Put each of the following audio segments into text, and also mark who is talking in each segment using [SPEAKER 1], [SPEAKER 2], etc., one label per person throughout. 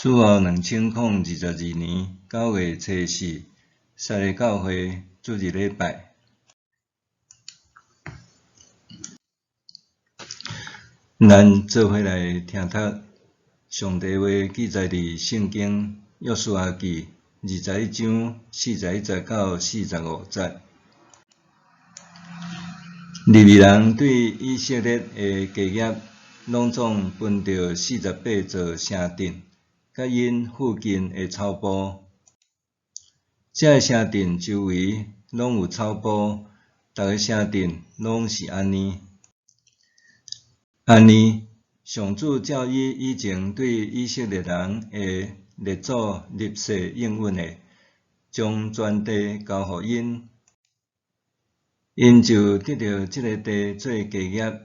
[SPEAKER 1] 主後2022年9月初四，撒勒教會主日禮拜。咱做伙來聽讀上帝話記載佇聖經約書亞記21章41節到45節。利未人對以色列的家業，攏總分著四十八座城鎮，佮𪜶附近的草埔。這个城鎮周圍攏有草埔，逐个城鎮攏是按呢。按呢，上主照伊以前對以色列人的列祖立誓應允的，將全地交予𪜶，𪜶就得著這个地做家業，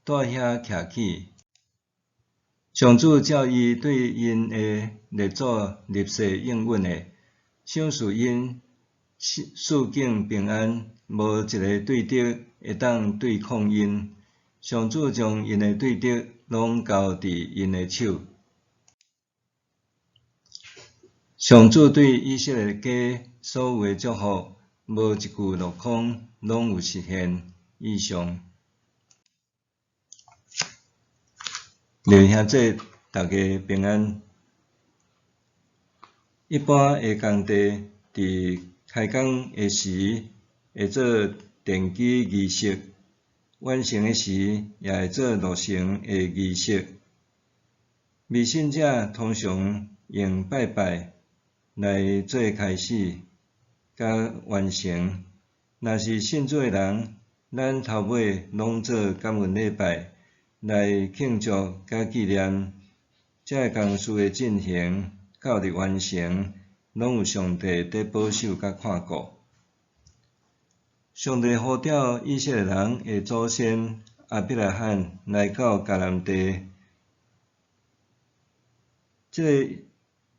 [SPEAKER 1] 蹛遐徛起。上主照伊對𪜶的列祖立誓應允的，賞賜𪜶四境平安，無一个對敵會當對抗𪜶。上主將𪜶的對敵攏交佇𪜶的手。上主對以色列家所有的祝福，無一句落空，攏有實現。以上。弟兄姊，大家平安。一般的工地佇開工的時會做奠基儀式，完成的時也會做落成的儀式。迷信者通常用拜拜來做開始，佮完成。若是信主的人，咱頭尾攏做感恩禮拜來慶祝佮紀念這个工事的進行到佇完成，攏有上帝佇保守佮看顧。上帝呼召以色列人的祖先亞伯拉罕來到迦南地，這个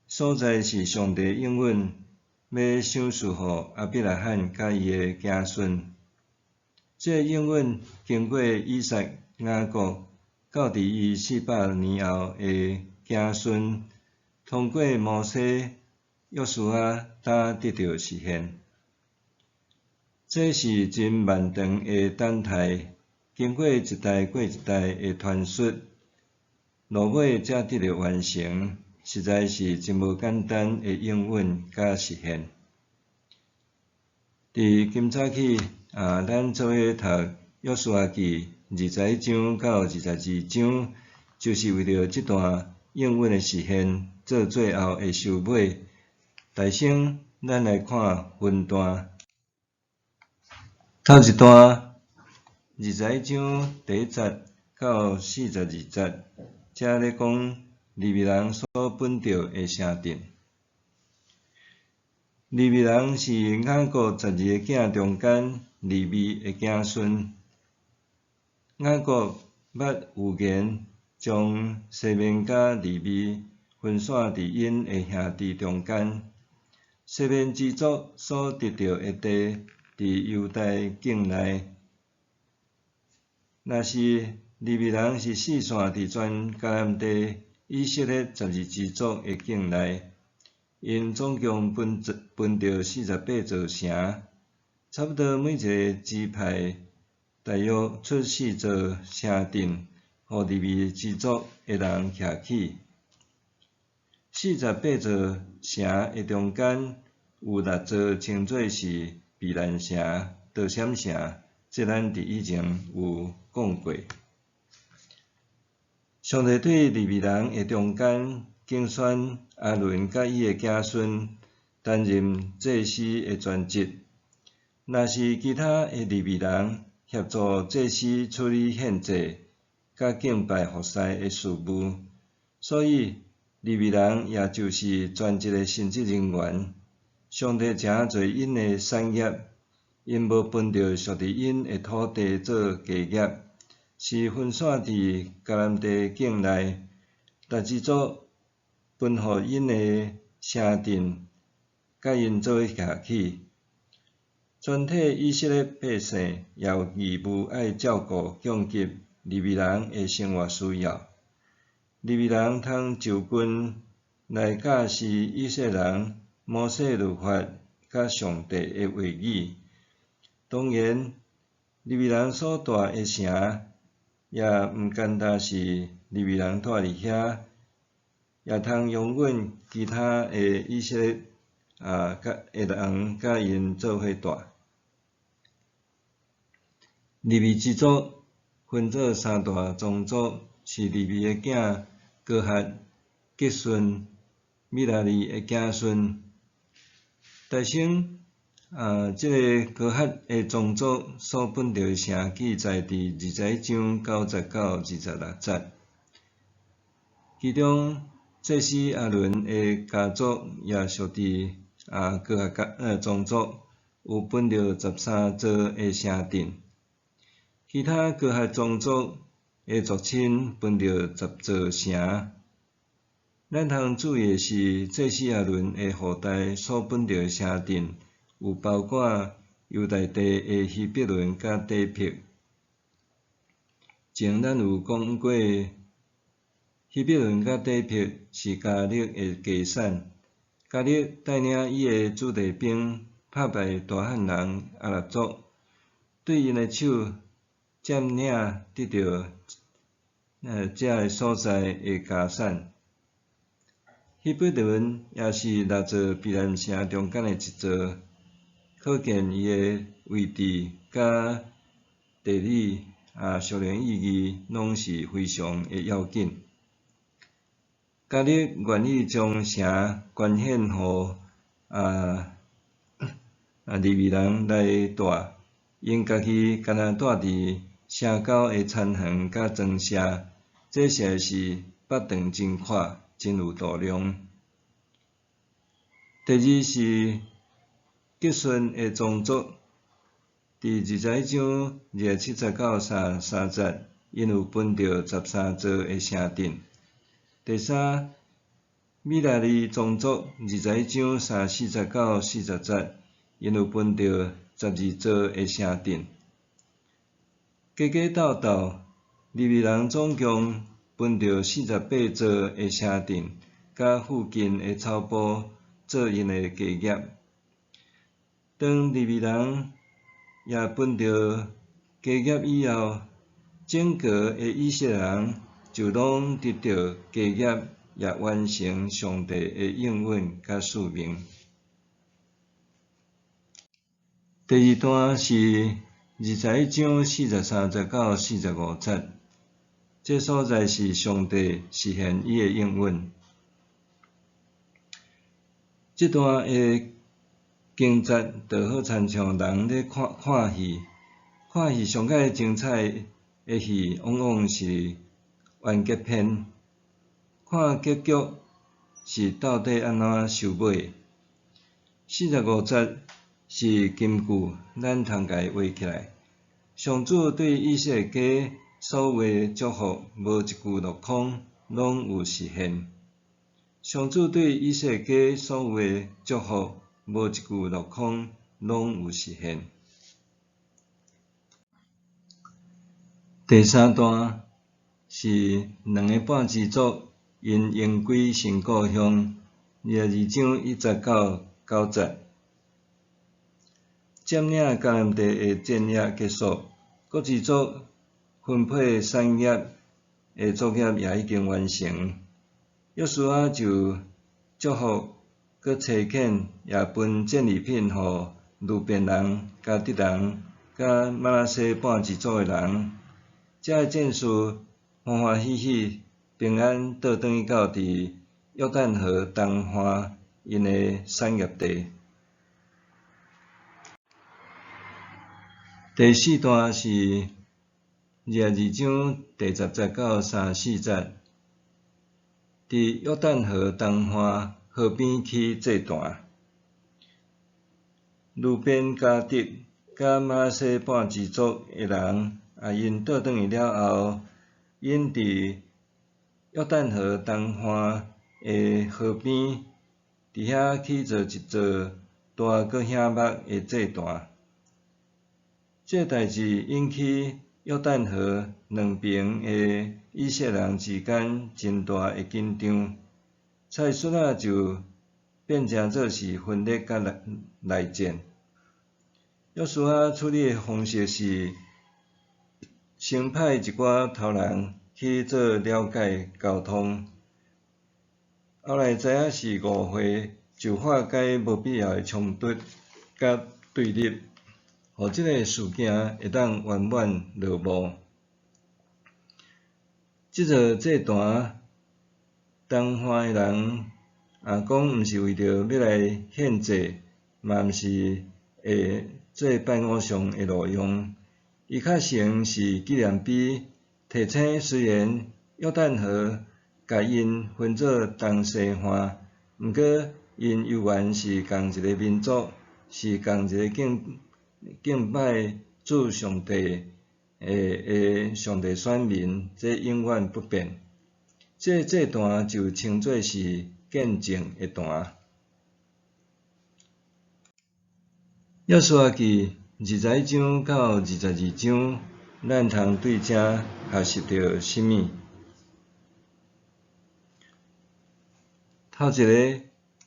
[SPEAKER 1] 所在是上帝應允欲賞賜予亞伯拉罕佮伊的子孫。這个應允經過以撒、雅各，到佇伊400年後的子孫，通過摩西、約書亞才得著實現。這是真漫長的等待，經過一代過一代的傳述，落尾才得著完成，實在是真無簡單的應允佮實現。佇今早起啊，咱做伙讀約書亞記21章到22章，就是為著這段應允的實現做最後的收尾。大先，咱來看分段。頭一段21章第1節到42節，這咧講利未人所分著的城鎮。利未人是雅各12個囝中間利未的子孫。雅各捌預言將西緬佮利未分散佇𪜶的兄弟中間。西緬支族所得著的地，佇猶大境內。若是利未人是四散佇全迦南地以色列12支族的境內，𪜶總共分分著48座城，差不多每一个支派大約出四座城鎮，予利未支族的人徛起。48座城的中間有六座稱做是避難城、逃險城，這咱佇以前有講過。上帝對利未人的中間揀選亞倫佮伊的子孫擔任祭司的專職。若是其他的利未人協助祭司處理獻祭佮敬拜服侍的事務，所以利未人也就是專職的神職人員。上帝誠濟𪜶的產業，𪜶無分著屬佇𪜶的土地做家業，是分散佇迦南地境內，逐支族分予𪜶的城鎮，佮𪜶做伙徛起。全體以色列百姓也有義務愛照顧供給利未人的生活需要。利未人通就近來教示以色列人摩西律法佮上帝的話語。當然，利未人所蹛的城，也毋干焦是利未人蹛佇遐，也通容允其他的以色列的人佮𪜶做伙蹛。利未支族分做三大宗族，是利未的囝哥哈、革顺、米拉利的子孫。大先這个哥哈的宗族所分著的城記載佇21章9節到26節。其中祭司亞倫的家族也屬佇哥哈家宗族，有分著13座的城鎮。其他哥哈宗族的族親分著10座城。咱通注意的是，祭司亞倫的後代所分著的城鎮，有包括猶大地的希伯崙佮底伯。前咱有講過，希伯崙佮底伯是迦勒的家產。迦勒帶領伊的子弟兵拍敗大漢人亞納族，對𪜶的手佔領得著這个所在的家產。希伯崙也是六座避難城中間的一座，可見伊的位置佮地理屬靈意義攏是非常的要緊。迦勒願意將城捐獻予利未人來蹛，𪜶家己干焦蹛佇城郊的田園佮莊舍，這實在是腹腸真闊，真有度量。第二是革順的宗族，佇21章27節到33節，𪜶有分著13座的城鎮。第三，米拉利宗族21章34節到40節，𪜶有分著12座的城鎮。加加鬥鬥，利未人總共分著48座的城鎮，佮附近的草埔做𪜶的家業。當利未人也分著家業以後，整個的以色列人就攏得著家業，也完成上帝的應允佮使命。第二段是21章43節到45節，這所在是上帝實現伊的應允。這段的經節就好親像人咧看看戲，看戲上蓋精彩的戲，往往是完結篇，看結局是到底按怎收尾。45節是金句，咱通共伊畫起來。上主對以色列家所話祝福，無一句落空，攏有實現。上主對以色列家所話祝福，無一句落空，攏有實現。第三段是兩个半支族𪜶榮歸新故鄉，22章1節到9節。佔領迦南地的戰役結束，各支族分配產業的作業也已經完成。約書亞就祝福，閣差遣也分戰利品予流便人、迦得人、佮瑪拿西半支族的人。這个戰士歡歡喜喜、平安倒轉去到佇約旦河東岸𪜶的產業地。第四段是22章第10節到34節，佇約旦河東岸河邊起祭壇，流便、迦得、佮瑪拿西半支族的人，𪜶倒轉去了後，𪜶佇約旦河東岸的河邊，佇遐起造一座大閣顯目的祭壇。這个代誌引起约旦河兩爿的以色列人之間真大的緊張，蔡叔仔就變成做是分裂佮內戰。約書亞處理的方式是，先派一寡頭人去做了解溝通，後來知影是誤會，就化解無必要的衝突佮對立，予這个事件會當圓滿落幕。這座祭壇，東岸的人也講毋是為著欲來獻祭，嘛毋是會做拜偶像的路用，伊較像是紀念碑，提醒雖然約旦河共𪜶分做東西岸，毋過𪜶猶原是仝一个民族，是仝一个敬拜主上帝的上帝選民，這永遠不變。這个祭壇就稱做是見證的壇。約書亞記21章到22章，咱通對遮學習著啥物？頭一个，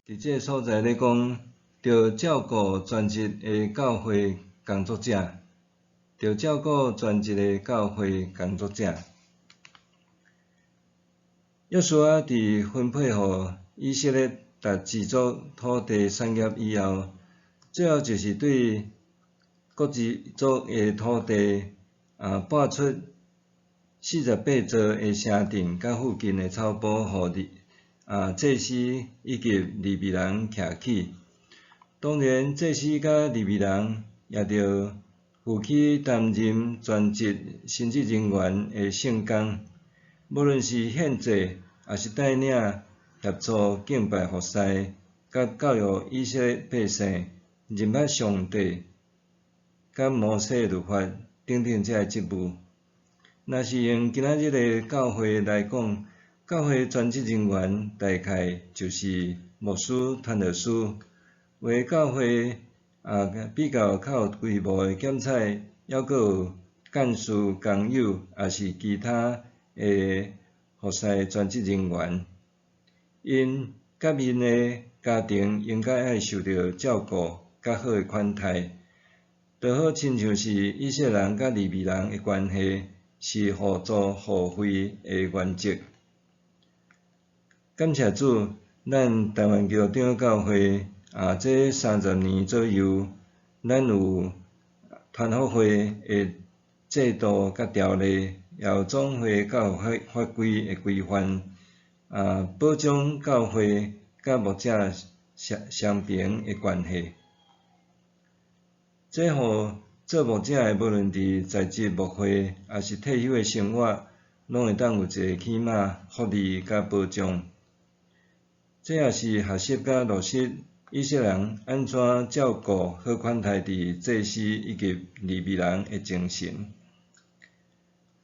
[SPEAKER 1] 佇這个所在咧講，著照顧全職的教會工作者，著照顧全職的教會工作者。約書亞佇分配予以色列逐支族土地產業以後，最後就是對各支族的土地撥出48座的城鎮佮附近的草埔，予祭司以及利未人徛起。當然，祭司佮利未人也著負起擔任全職神職人員的聖工，無論是獻祭，抑是帶領協助敬拜服侍，佮教育以色列百姓認捌上帝，佮摩西律法等等這个職務。若是用今仔日的教會來講，教會全職人員大概就是牧師、傳道師，有的教會比較較有規模的檢採，猶閣有幹事、工友，抑是其他的服侍全職人員，𪜶佮𪜶的家庭應該愛受著照顧較好的款待，就好親像是以色列人佮利未人的關係是互助互惠的原則。感謝主，咱台灣基督長教會這30年左右，咱有團福會的制度佮條例，也有總會教會法規的規範，保障教會佮牧者雙邊的關係。這予做牧者的，無論佇在職牧會，抑是退休的生活，攏會當有一个起碼福利佮保障。這也是學習佮落實以色列人按怎照顧好款待佇祭司以及利未人的精神。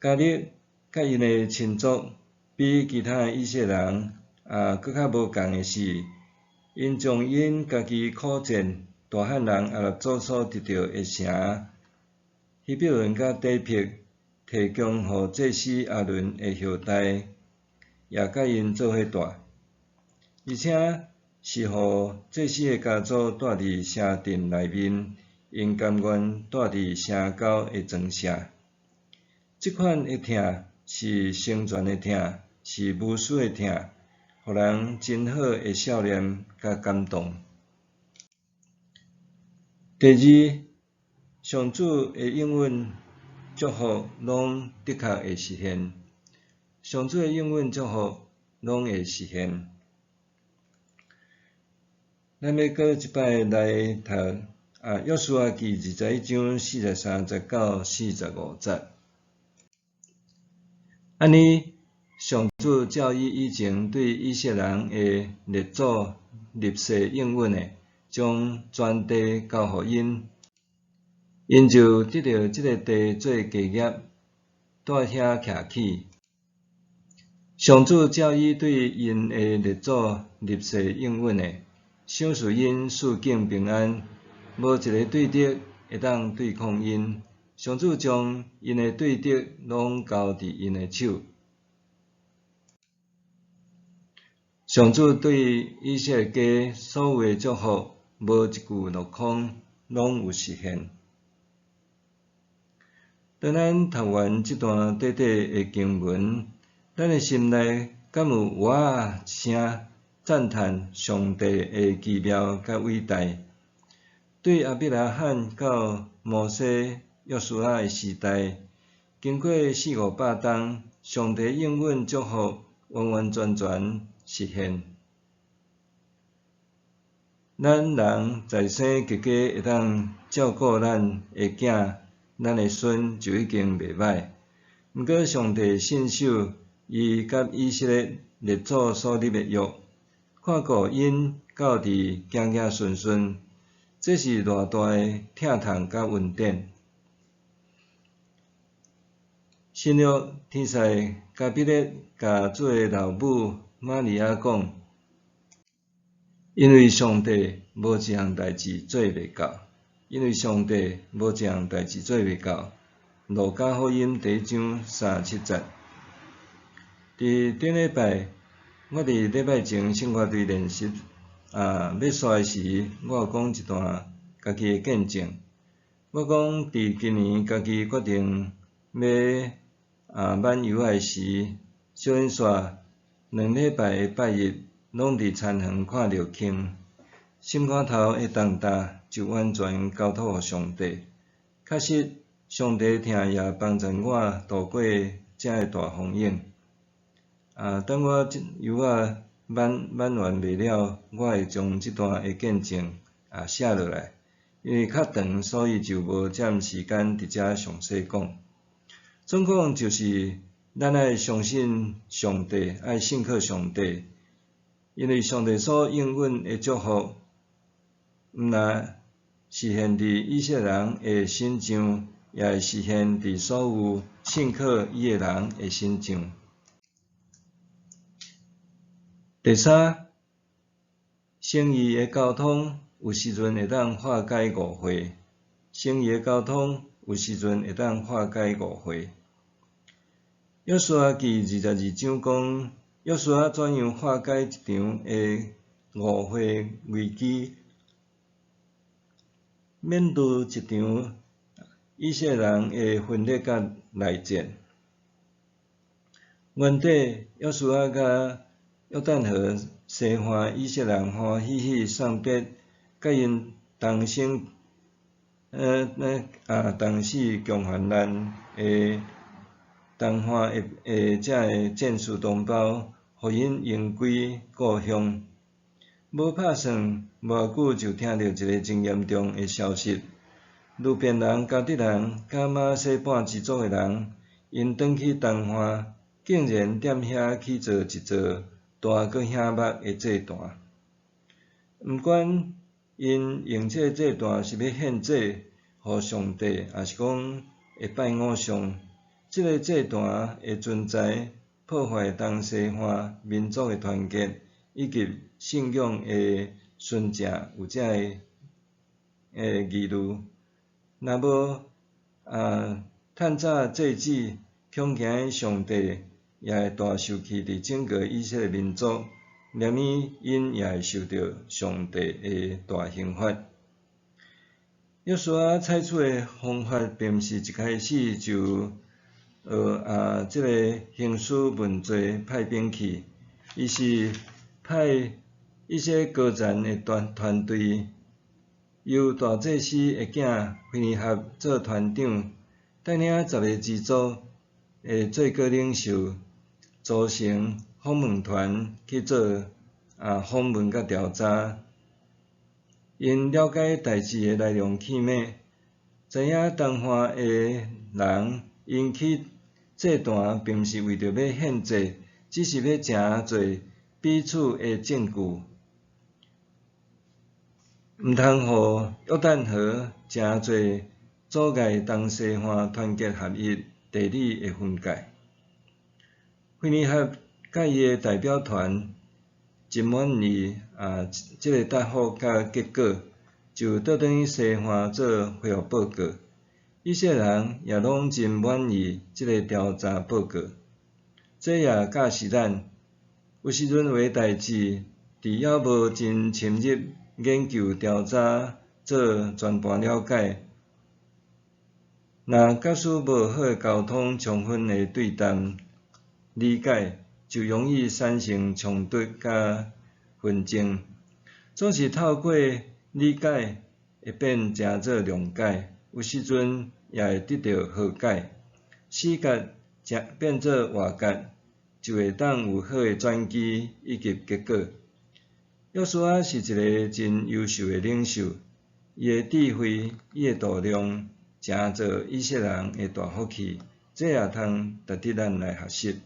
[SPEAKER 1] 迦勒佮𪜶的親族比其他的以色列人閣較無仝的是，𪜶將𪜶家己苦戰大漢人亞納族所得著的城希伯崙佮底伯提供予祭司亞倫的後代，也佮𪜶做伙蹛，而且是予祭司的家族蹛佇城鎮內面，𪜶甘願蹛佇城郊的莊舍。這款的疼是成全的疼，是無私的疼，予人真好的笑臉佮感動。第二，上主的應允祝福攏的確會實現。上主的應允祝福攏會實現。咱欲閣一擺來讀約書亞記21章43節到45節。按呢，上主照伊以前對以色列人的列祖立誓應允的，將全地交予𪜶，𪜶就得著這个地做家業，蹛遐徛起。上主照伊對𪜶的列祖立誓應允的，賞賜𪜶四境平安，無一个對敵會當對抗𪜶。上主將𪜶的對敵攏交佇𪜶的手。上主對以色列家所有的祝福，無一句落空，攏有實現。當咱讀完這段短短的經文，咱的心內敢有哇一聲讚嘆上帝的奇妙佮偉大？對亞伯拉罕到摩西、約書亞的時代，經過四五百冬，上帝應允祝福完完全全實現。咱人在生家己會當照顧咱的囝、咱的孫就已經袂䆀。毋過上帝信守伊佮以色列列祖所立的約，看顧𪜶到佇行行順順，這是偌大的疼痛佮恩典。新約天使加比列共主的老母瑪利亞講，因為上帝無一項代誌做袂到，因為上帝無一項代誌做袂到。路加福音第一章三十七節。佇頂禮拜，我佇禮拜前聖歌隊練習欲煞的時，我有講一段家己的見證。我講佇今年家己決定欲挽油仔的時，小連續兩禮拜的拜日，攏佇田園看著莖，心肝頭的重擔就完全交託予上帝。確實，上帝疼也幫助我渡過這个大風湧。等我這油仔挽挽完袂了，我會將這段的見證寫落來。因為較長，所以就無佔時間佇遮詳細講。總講就是，咱愛相信上帝，愛信靠上帝，因為上帝所應允的祝福，毋但實現佇以色列人的身上，也會實現佇所有信靠伊的人的身上。第三，誠意的溝通有時陣會當化解誤會。誠意的溝通有時陣會當化解誤會。約書亞記二十二章講，約書亞怎樣化解一場的誤會危機，免落一場以色列人的分裂佮內戰。原底約書亞佮約旦河西岸以色列人歡歡喜喜送別，佮𪜶同生同死共患難的同岸的的這个戰士同胞，予𪜶榮歸故鄉。無拍算，無偌久就聽著一个真嚴重的消息：流便人、迦得人、佮瑪拿西半支族的人，𪜶轉去東岸，竟然踮遐起造一座大閣顯目的祭壇。毋管𪜶用這个祭壇是欲獻祭予上帝，抑是講會拜偶像，這个祭壇的存在，破壞東西岸民族的團結，以及信仰的純正有這个疑慮。若無趁早制止，恐驚上帝也會大受氣佇整個以色列民族，連伊𪜶也會受著上帝的大刑罰。約書亞採取的方法，並毋是一開始就這个興師問罪派兵去，伊是派一些高層的團團隊，由大祭司的囝非尼哈做團長，帶領十个支族的最高領袖組成訪問團去做訪問佮調查。𪜶了解代誌的來龍去脈，知影東岸的人𪜶起祭壇，並毋是為著欲獻祭，只是欲成做彼此的證據，毋通予約旦河成做阻礙東西岸團結合一地理的分界。非尼哈佮伊的代表團真滿意這个答覆佮結果，就倒轉去西岸做恢復報告。以色列人也攏真滿意這个調查報告。這也教示咱，有時陣有的代誌，佇猶無真深入研究調查做全盤了解，若假使無好的溝通、充分的對談、理解，就容易產生衝突佮紛爭。總是透過理解，會變成做諒解，有時陣也會得著和解。死結成變做活結，就會當有好的轉機以及結果。約書亞是一个真優秀的領袖，伊的智慧、伊的度量，成做以色列人的大福氣，這也通值得咱來學習。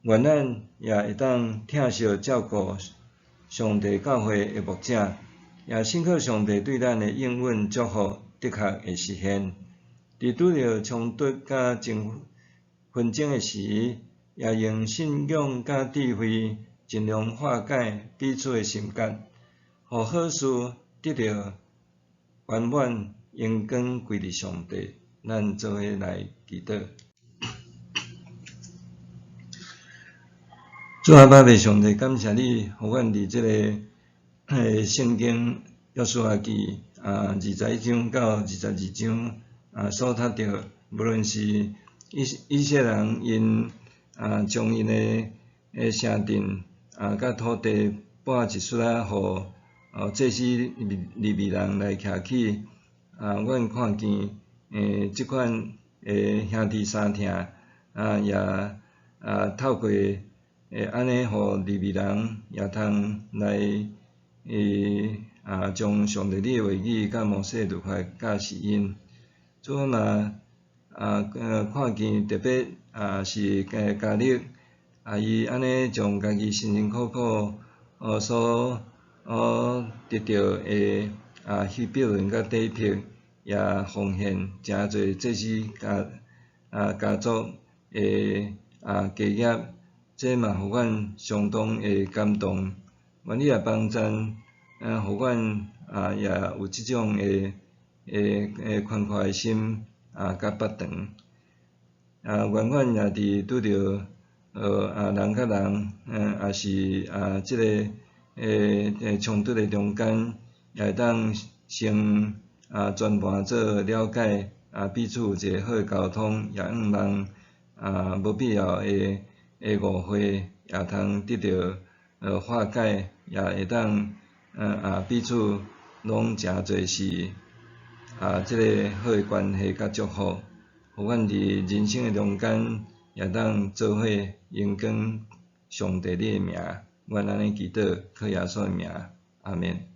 [SPEAKER 1] 願咱也會當疼惜照顧上帝教會的牧者，也信靠上帝對咱的應允祝福，的確會實現。佇拄著衝突佮爭紛爭的時，也用信仰佮智慧，盡量化解彼此的心結，予好事得著圓滿，榮光歸予上帝。咱做伙來祈禱。主阿爸父上帝，感謝你，予阮佇這个聖經約書亞記21章到22章所讀著，無論是以色列人𪜶將𪜶的城鎮佮土地撥一撮仔予祭司利未人來徛起，阮看見這款的兄弟相疼，也透過按呢，予利未人也通來將上帝你的話語佮摩西律法教示𪜶。主嘛看見特別是迦勒，伊按呢將家己辛辛苦苦所得著的希伯崙佮底伯，也奉獻誠濟祭司家族的家業。這嘛予阮相當的感動，願你也幫贊，予阮也有這種的寬闊的心佮腹腸。願阮也佇拄著人佮人，抑是這个衝突的中間，也會當先全盤做了解，彼此有一个好的溝通，也向望無必要的誤會也通得著化解，也會當彼此攏誠濟是這个好的關係佮祝福，予阮佇人生的中間也當做伙榮光上帝你的名，阮按呢祈禱，靠耶穌的名，阿們。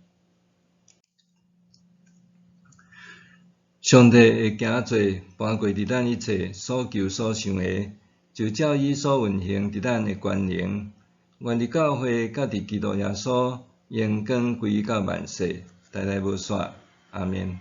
[SPEAKER 1] 上帝會行做搬過佇咱一切所求所想的，就照伊所運行佇咱的權能，願佇教會佮佇基督耶穌榮光歸到萬世，代代無煞。阿們。